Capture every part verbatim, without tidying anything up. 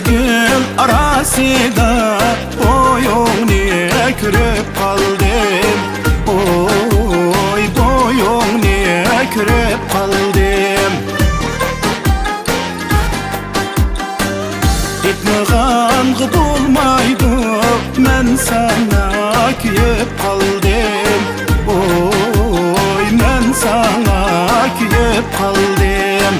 گۈل ئاراسىدا بويۇڭنى كۆرۈپ قالدىم. ئوي، بويۇڭنى كۆرۈپ قالدىم. ئېيتمىغانغا بولمايدۇ، مەن ساڭا كۆيۈپ قالدىم. ئوي، مەن ساڭا كۆيۈپ قالدىم.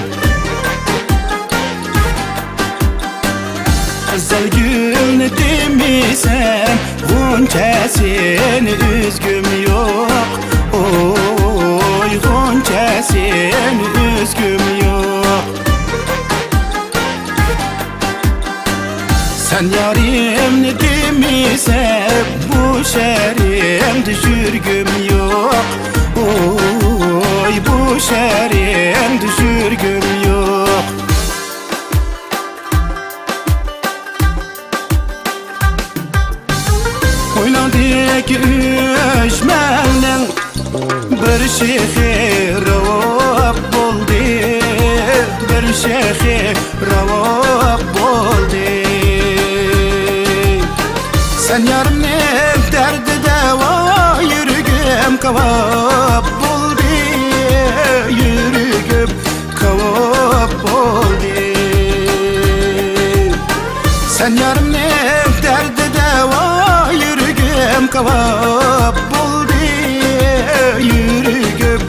قىزىل گۈلنى دېمىسەم، غۇنچەسىنى ئۈزگۈم يوق. ئوي، غۇنچەسىنى ئۈزگۈم يوق. سەن يارىمنى دېمىسەم، بۇ شەھىرىمدە يۈرگۈم يوق. ئوي، بۇ شەھىرىمدە يۈرگۈم يوق. ھويلاڭدىكى ئۈچ مەلنىڭ بىر شېخى راۋاب بولدى، بىر شېخى راۋاب بولدى. سەن يارىمنىڭ دەردىدە ۋاي يۈرىكىم كاۋاپ بولدى، يۈرىكىم كاۋاپ بولدى. سەن يارىمنىڭ دەردىدە ۋاي يۈرىكىم كاۋاپ بولدى، يۈرىكىم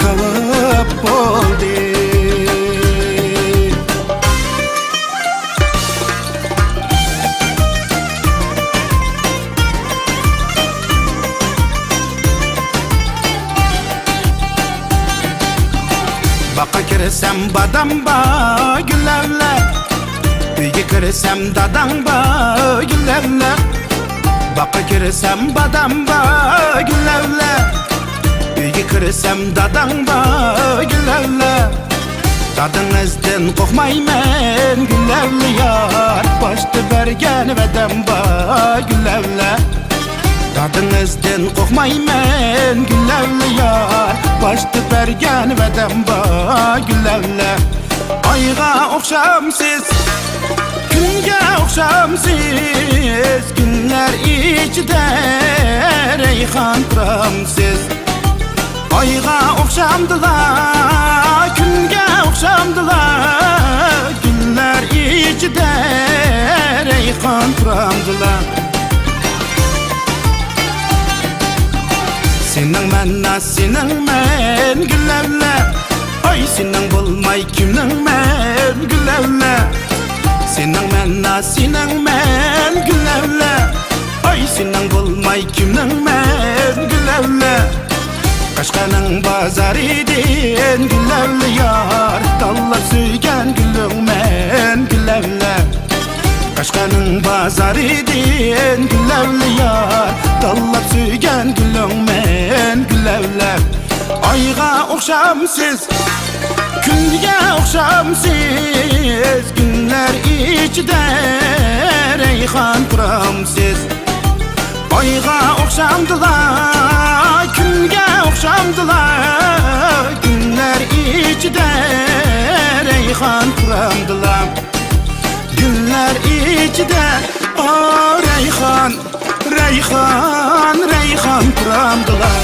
كاۋاپ بولدى. باغقا كىرسەم بادام بار، گۈللەۋلە. ئۆيگە كىرسەم داداڭ بار، گۈللەۋلە. باغقا كىرسەم بادام بار، گۈللەۋلە. ئۆيگە كىرسەم داداڭ بار، گۈللەۋلە. دادىڭىزدىن قورقمايمەن، گۈللەۋلە يار. باشتا بەرگەن ۋەدەم بار، گۈللەۋلە. دادىڭىزدىن قورقمايمەن، گۈللەۋلە يار. باشتا بەرگەن ۋەدەم بار، گۈللەۋلە. ئايغا ئوخشامسىز، كۈنگە ئوخشامسىز، كۈنلەر ئىچىدە رەيھان پۇرامسىز. ئايغا ئوخشامدىلا، كۈنگە ئوخشامدىلا، كۈنلەر ئىچىدە رەيھان پۇرامدىلا. سېنىڭ مەن، سېنىڭ مەن، گۈللەۋلە. ئاي، سېنىڭ بولماي كىمنىڭ مەن، گۈللەۋلە. سېنىڭ مەن، سېنىڭ مەن، گۈللەۋلە. ئاي، سېنىڭ بولماي كىمنىڭ مەن، گۈللەۋلە. قەشقەرنىڭ بازىرىدىن، گۈللەۋلە يار، تاللاپ سۆيگەن گۈلۈڭ مەن، گۈللەۋلە. قەشقەرنىڭ بازىرىدىن، گۈللەۋلە يار، تاللاپ سۆيگەن گۈلۈڭ مەن، گۈللەۋلە. ئايغا ئوخشامسىز، كۈنگە ئوخشامسىز، كۈنلەر ئىچىدە رەيھان پۇرامسىز. ئايغا ئوخشامدىلا، كۈنگە ئوخشامدىلا، كۈنلەر ئىچىدە رەيھان پۇرامدىلا. گۈللەر ئىچىدە، ئو، رەيھان، رەيھان، رەيھان پۇرامدىلا.